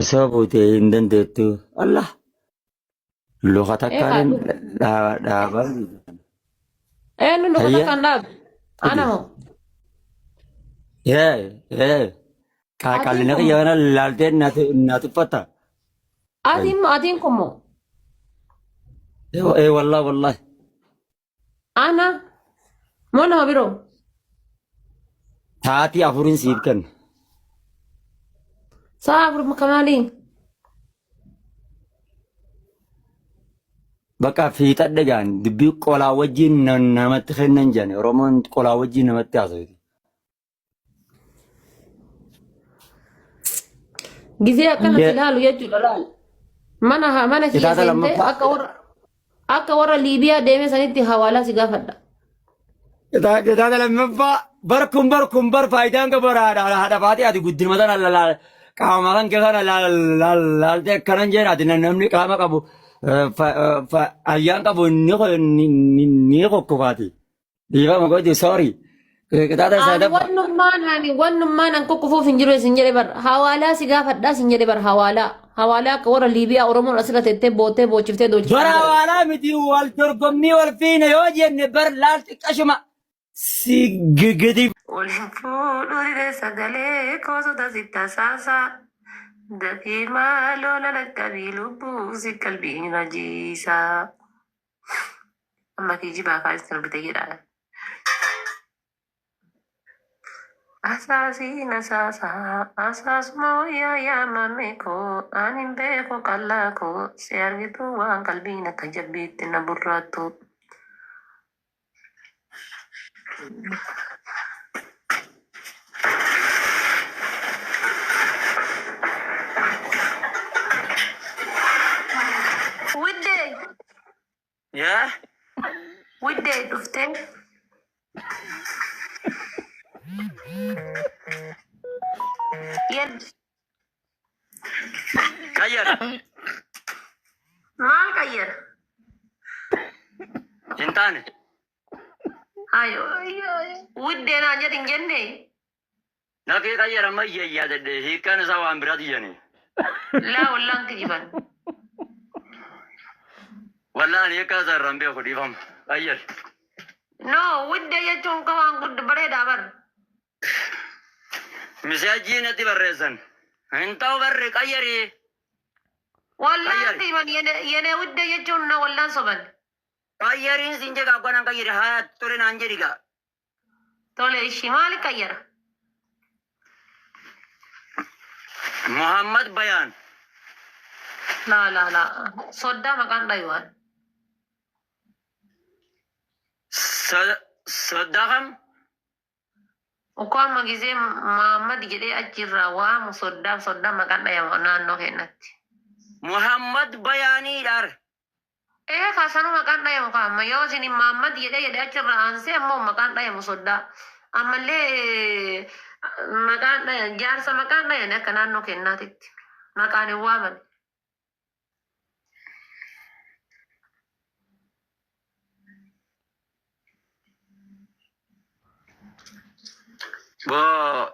Osoo buutee hin dandeettu. Allah. Luka Ee takkaan kaa dhaabaa. Eenyu luka Hayya. takkaan dhaabe? Ana moo? Ee ee. Atiin Qaqqallina kun kiyya kana laaltee na tuffatta. atiin moo atiin kun moo? Ee wallahi wallahi. Ana moo nama biroo? Sa'aatii afuriin siif kenna. Sa'a afur kamaalii? Bakka fiixadhe gaan dubbii qolaa wajjin namatti kennan jedhan Oromoon qolaa wajjin namatti haasofti. Gizee akkana si laalu jechuudha laal. Mana haa mana kiyya Kitaaba seentee lammaffaa. akka warra Liibiyaa deeme sanitti hawaalaa si gaafadha. Kitaaba lammaffaa bar kun bar kun bar faayidaan qabu haadha faatee ati guddinuma sana laal qaama kan kee kana laaltee akkanan jeen ati namni qaama qabu ayyaan qabu ni kokkofaati. Dhiifama godhi sorry. Qixaaxa isaa Ani dabba. wannummaan ani wannummaan an kukkufuuf hin jiru isin jedhe bar hawaalaa si gaafadhaa isin jedhe bar hawaalaa hawaalaa akka warra Liibiyaa Oromoon asirra tettee boottee boochiftee doolchiftee Bara jedhe. hawaalaa miti wal dorgommii wal fiina yoo jenne bar laal xiqqashuma si gadi Ol fuudhuu dide sagalee koo soda si tasaasaa. Dafii maaloo na dhaqqabii lubbuu si qalbii na jiisaa. Amma kijibaa kaa sirbite jedha. Asaasiin asaasaa asaasuma wayyaa yaa mammee koo ani hin beeku qallaa koo si argitu waan qalbiin akka jabbiitti na burraattu. Widdee Yaa widdee dhuftee yen qayyara maal qayyara? hin taane. Hayo widdee naan jedhi hin jenne. Nafii qayyara amma iyya jedhe hiikkaan isaa waan biraati jedhani. Laa wallaan kijiban. Wallaan hiikkaa isaa irraan beeku dhiifama. Qayyari. No widdee jechuun ka waan guddi bareedaa bar. Miseejjii natti barreessan. Hin ta'u barri qayyari. Wallaan Qayyari. kijiban yene widdee jechuun na wallaan soban. Qayyariin siin jedha akkanaan qayyari haa tole naan jedhi gaa. Tole ishii maali qayyara? Muhammad Bayaan. Laa laa laa soddaa maqaan dhayuwaan. Soddaa kam? Ukkoo amma gisee Muhammad jedhee achirraa waamu soddaa soddaa maqaan dhayama naannoo keenyatti. Muhammad Bayaanii dhaar. Ee kaa sanuu maqaan dhayamu kaa amma yoo isin Muhammad jedhee jedhee achirraa aansee ammoo maqaan dhayamu soddaa. Ammallee maqaan dhayan jaarsa maqaan dhayan akka naannoo keenyaatitti maqaan hin waaman. Boo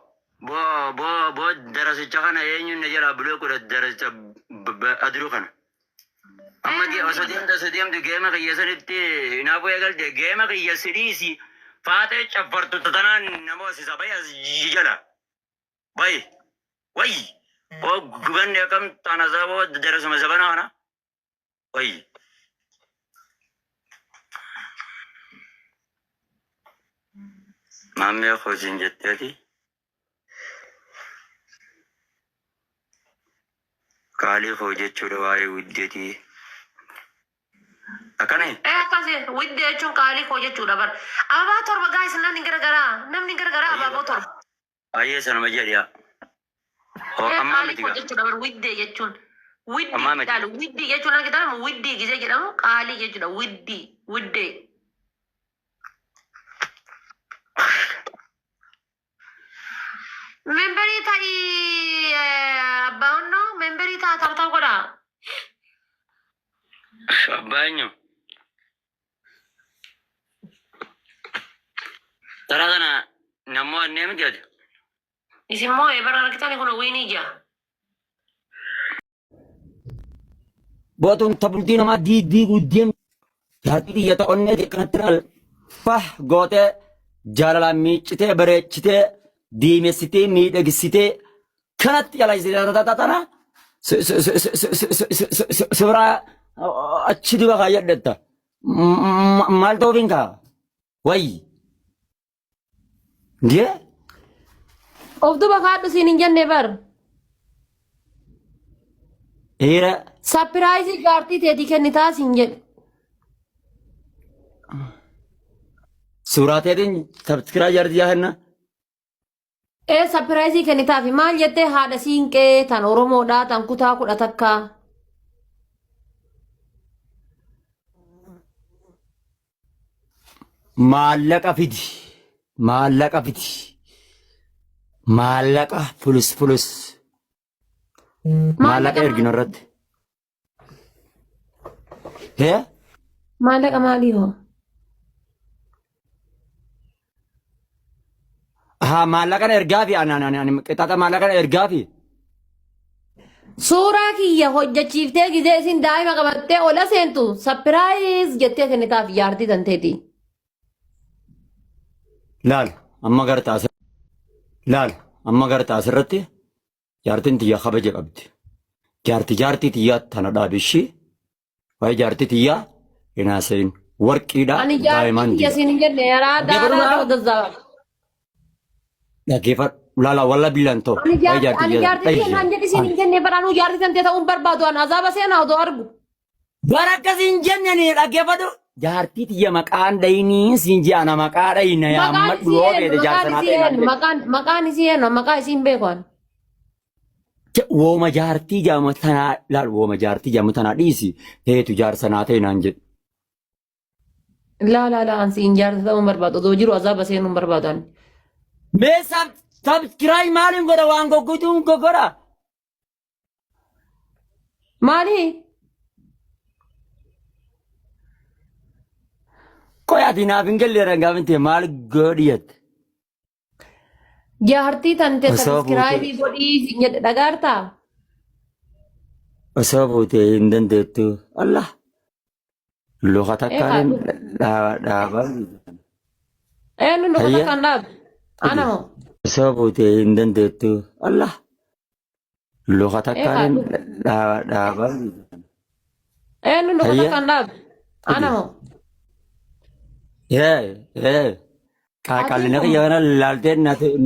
boo boo boo darasicha kana eenyuun na jalaa bulee godha darasicha aduruu kana. Amma osoo deemtu osoo deemtu geema kiyya sanitti hinaafuu eegalte geema kiyya sidhiisi faaxee caffartu tanaan nama hosisa bayi as jala bayi wayi boo gubanne akkam taanasaa boo darasuma sabanaa kana wayi. Maammee hojiin jetteeti. Qaalii koo jechuudha waa'ee widdeetii. Akkana Ee akkasi widdee jechuun qaalii koo jechuudha bar. Ababaa torba guys, namni garagaraa namni garagaraa abaaboo torba. Baay'ee sanuma jedhi yaa. Hoo Ee ammaa qaalii miti koo gaa. jechuudha bar widdee jechuun. Widdii Ammaa miti. ilaali widdii jechuun argitan widdii gisee jedhamu qaalii jechuudha widdii widdee. Memberii ta'ii abbaa onnoo memberii ta'a tap tap godhaa. Abbaa eenyu? Taraa kana nammoo annee miti ati. Isin moo bara argitani kun wiinii ja'a. Bootuun tabultii namaa diiguu deem. Jaartii tiyya ta onnee tee kanatti laal fah gootee jaalalaan miiccitee bareechitee diimessitee miidhagsitee kanatti jalaysitee tana suuraa achi duba kaayyadhetta. Maal ta'uuf hin kaa? Wayyi. Ndee? Of duba kaadhu siin hin jenne bar. Dhiira Sapiraayizii jaartii teetii kennitaa siin jedhe. Suuraa teetiin sabskiraa jaartii yaa kenna. Ee sapiraayizii kennitaafi maal jettee haadha siinqee tan Oromoodhaa tan kutaa 11. Maallaqa fidi. Maallaqa fidi. Maallaqa fulus fulus. Maallaqa Maallaqa erginu maalii? irratti. Hee? Maallaqa maalii hoo? Haa maallaqa na ergaafi ani ani ani qixaaxa maallaqa na ergaafi. Suuraa kiyya hojjechiiftee gizee isin daa'ima qabattee ola seentu sapiraayiz jettee kennitaaf jaartii tanteeti. Laal amma gartaa laal amma gartaa asirratti jaartiin tiyya kabaja qabdi. Jaarti jaartii tiyyaa tana dhaabi ishii. Waa'ee jaartii tiyyaa hin haasayin. Warqiidha Ani jaartii tiyya daayimandiidha. siin hin jenne yaraa Dhaggeeffadhu daaraa laa. ta'u dazzaba. Dhaggeeffadhu laala walla billaan ta'u. Ani Waa'ee jaartii jaartii ani tiyyaa jaartii tiyya naan jedhi siin hin jenne bara anuu jaartii tantee ta'uun barbaadu an azaaba seenaa odoo argu. Bara akkas hin jenne ni dhaggeeffadhu. Jaartii tiyya maqaan dhayinii siin jee ana maqaa dhayina Maqaan yaammadhu isii yoo eenyu feete maqaan jaarsa naa isii ta'e naan eenyu jedhe. maqaan maqaan isii eenyu maqaa isii hin beeku ani. Wooma jaartii jaamu tanaa laal wooma jaartii jaamu tanaa dhiisi feetu jaarsa naa ta'e naan jedhe. Laa laa laa ansi hin jaarsa ta'uun barbaadu odoo jiru azaaba seenuun barbaadu ani. Mee sabskiraay maaliin godha waan goggotuun goggodha. Maali? Qoy ati naaf hin galle rangaa miti maal godhi jette. Jaartii tante Osoo fuutee sabiskiraayibii godhii siin jedhe dhagaartaa? Osoo fuutee hin dandeettu. Allah luka Ee takkaan kaadhu. dhaabaa. Eenyu luka Hayya takkaan dhaabe? Ana moo? Osoo fuutee hin dandeettu. Allah luka Ee takkaan kaadhu. dhaabaa. Eenyu luka Hayya takkaan dhaabe? Ana moo? Ee ee Atiin Qaqqallina kun kiyya kana laaltee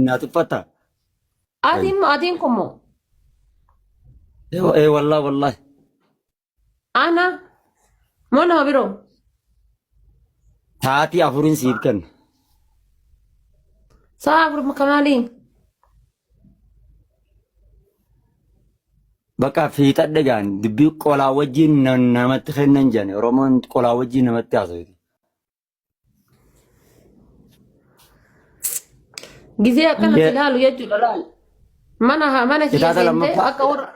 na tuffatta. atiin atiin kun moo? Ee wallahi wallahi. Ana moo nama biroo? Sa'aatii afuriin siif kenna. Sa'a afur makamaalii? Bakka fiixadhe gaan dubbii qolaa wajjin namatti kennan jedhan Oromoon qolaa wajjin namatti haasofti. Gizee akkana si laalu jechuudha laal. Mana mana kiyya Kitaaba seentee lammaffaa.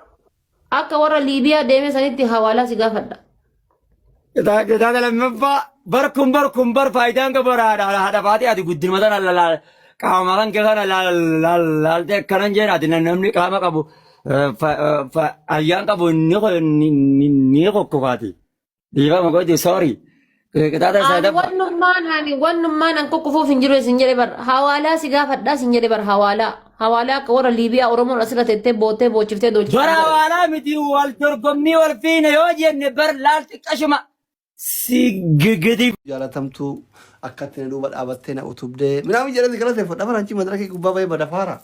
akka warra Liibiyaa deeme sanitti hawaalaa si gaafadha. Kitaaba lammaffaa bar kun bar kun bar faayidaan qabu haadha haadha faatee ati guddinuma tana laal qaama kan kee kana laaltee akkanan jeen ati namni qaama qabu ayyaan qabu ni kokkofaati. Dhiifama godhi sorry. Qixaaxa isaa Ani dabba. wannummaan ani wannummaan an kukkufuuf hin jiru isin jedhe bar hawaalaa si gaafadhaa isin jedhe bar hawaalaa hawaalaa akka warra Liibiyaa Oromoon asirra tettee boottee boochiftee Bara doochiftee jedhe. hawaalaa miti wal dorgommii wal fiine yoo jenne bar laal xiqqashuma si gidi Jaalatamtuu akkatti na duuba dhaabattee na utubdee minaamin jedhee si galateeffadha bara achi madaraka gubbaa bahee bada faara.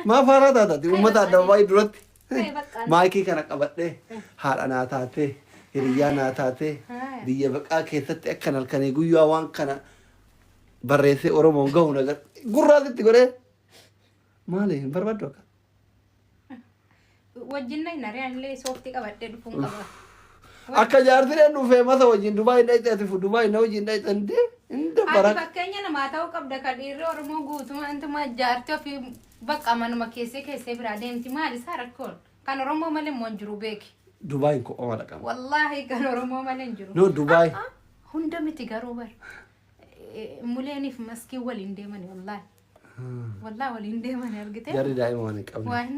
Maa faaraa taata ati uummata adda duratti maayikii kana qabadhee haadha naa taatee hiriyyaa naa taatee biyya baqaa keessatti akkan halkanii guyyaa waan kana barreessee Oromoon gahu na gurraa sitti godhee maali hin barbaaddu akka. Wajjin na hin ari'an illee sooftii qabadhee dhufuun qaba. Akka jaartiin dhufee masa wajjin Dubaay hin dhayxe ati Dubaay na wajjin dhayxe hindi hin Ati dabbara. fakkeenya namaa ta'uu qabda ka dhiirri Oromoo guutumaa intuma jaartii ofii bakka manuma keessee keessee biraa deemti maal isaa rakkoon kan Oromoo malee immoo hin jiru beeki. Dubaay ko'oma dhaqama. Wallaahi kan Oromoo malee hin jiru. No Dubaay. Ah, ah, Hunda miti garuu bar. Muleeniif maskiin waliin deemani wallaahi. Wallaahi waliin deemani argite. Jarri daa'ima waan hin qabne. Waan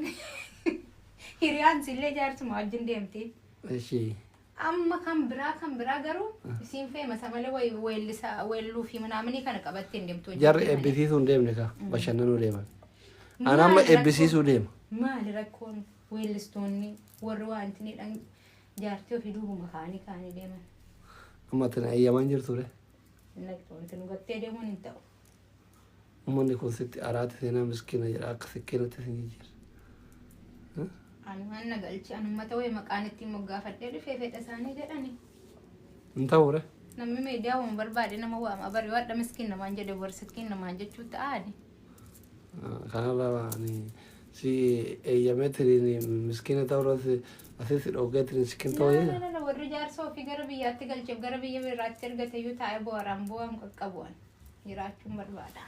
hiriyaan sillee jaarsuma wajjin deemti. Ishii. Amma kan biraa kan biraa garuu isiin feemasa malee wayi weellisa weelluu fi minaaminii kana qabattee hin deemtu hojii Jarri malee. eebbisiisuu hin deemne kaa bashannanuu deeman. Ani amma Maali rakkoon? eebbisiisuu deema. Maali rakkoon weellistoonni warri wanti ni dhan jaartii ofii duubuma kaanii kaanii deeman. Amma tana eeyyamaan jirtu re. Naqxu wanti nu gattee deemuun hin ta'u. Uummanni kun sitti araati seenaa miskiina jedha akka sikkiinatti sin jijjiira. Ani waan na galchi ani uummata wayii maqaan ittiin moggaafadhee dhufee fedha isaanii jedhani. Hin ta'u re. Namni miidiyaa waan barbaade nama waama bari wadha miskiin namaan jedhe warri siskiin namaan jechuutti aade. Kanarra ani si eeyyamee tiriin miskiina ta'uu irratti asii si dhoggee tiriin sikiin ta'uu Na jedha. na na warri jaarsa ofii gara biyyaatti galcheef gara biyya biraatti ergate iyyuu taa'ee bu'aaraan bu'aan qaqqabu'an jiraachuun barbaada.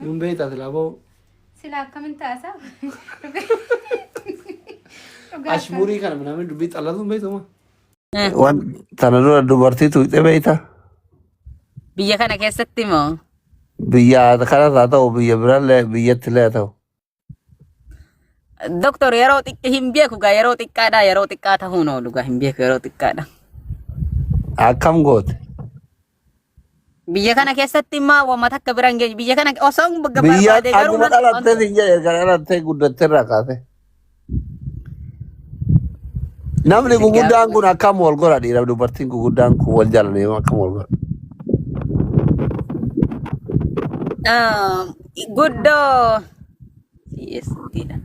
Hin beektaa silaa ba'u. Silaa akkamin taasa? Dhugaa Ashmurii kana minaamin dubbii xallatu hin beektu ma? Waan tana dura dubartii tuqxee beektaa? Biyya kana keessatti moo? Biyya kanas haa ta'u biyya biraallee biyyatti illee haa ta'u. Doktor yeroo xiqqi hin beeku gaa yeroo xiqqaadha yeroo xiqqaa ta'uun oolu gaa hin beeku yeroo xiqqaadha. Akkam goote? Biyya kana keessatti immoo wama takka bira hin geenye biyya kana osoo hin Biyya barbaade garuu akkuma nan dhalattee siin jedhe erga dhalattee guddattee irraa kaase. Namni guguddaan kun akkam wal godha dhiiraaf dubartiin guguddaan kun wal jaalanii akkam wal godha. Guddoo CST dha.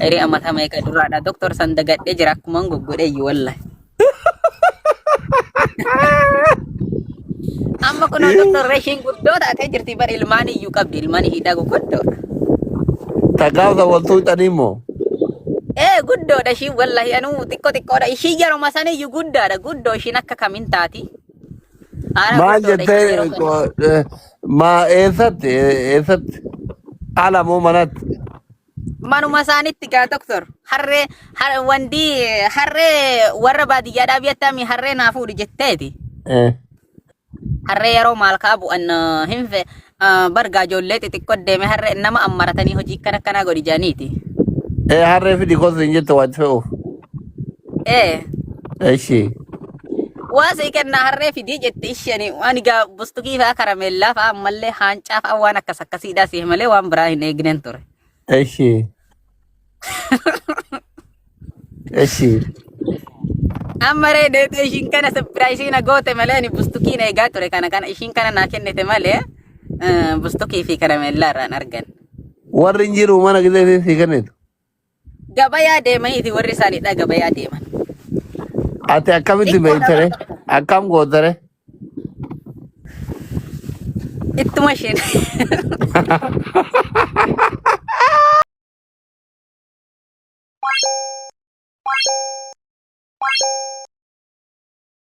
Eri amata meeqa duraadha doktor san dagadhee jira akkuman goggodhe iyyuu wallahi. Amma kunoo doktor ishiin guddoo taatee jirti bar ilmaan iyyuu qabdi ilmaan ishiidhaa guguddoodha. Takkaafsa wal tuuxanii immoo. Ee guddoodha ishiin wallahi anuu xiqqoo xiqqoodha ishii yeruma san iyyuu guddaadha guddoo ishiin akka kamiin taati. Ara Maal guddoodha ishiin jettee yeroo sana. maa eessatti eessatti ala moo manatti? Manuma isaanitti gaa doktor harree wandii harree warra baadiyyaadhaa biyyatti harree naa fuudhi jetteeti. Harree yeroo maal kaa bu'an hin fe bargaa ijoollee xixiqqoo deeme harree nama ammaratanii hojii akkana akkanaa godhi jedhaniiti. Harree fidi kosi hin jette waatti fe'uuf. Ee Eshi. waa sii kennaa harree fidii jette isheen waan egaa bustukii fa'aa karameellaa fa'aa ammallee haancaa fa'aa waan akkas akkasiidhaa siif malee waan biraa hin eegnen ture. Eshi. Eshi. Amma ree deetee ishiin kana sapiraayisii na goote malee ani bustukiin eegaa ture kana kana ishiin kana naa kennite malee bustukii fi karameellaa irraan argan. Warri hin jiru mana gisee sii kennitu. Gabayaa deemaniiti warri isaaniidha gabayaa deeman. Ati akkamitti Xiqqoodha beektere? bara. Akkam gootere? Ittuma isheen.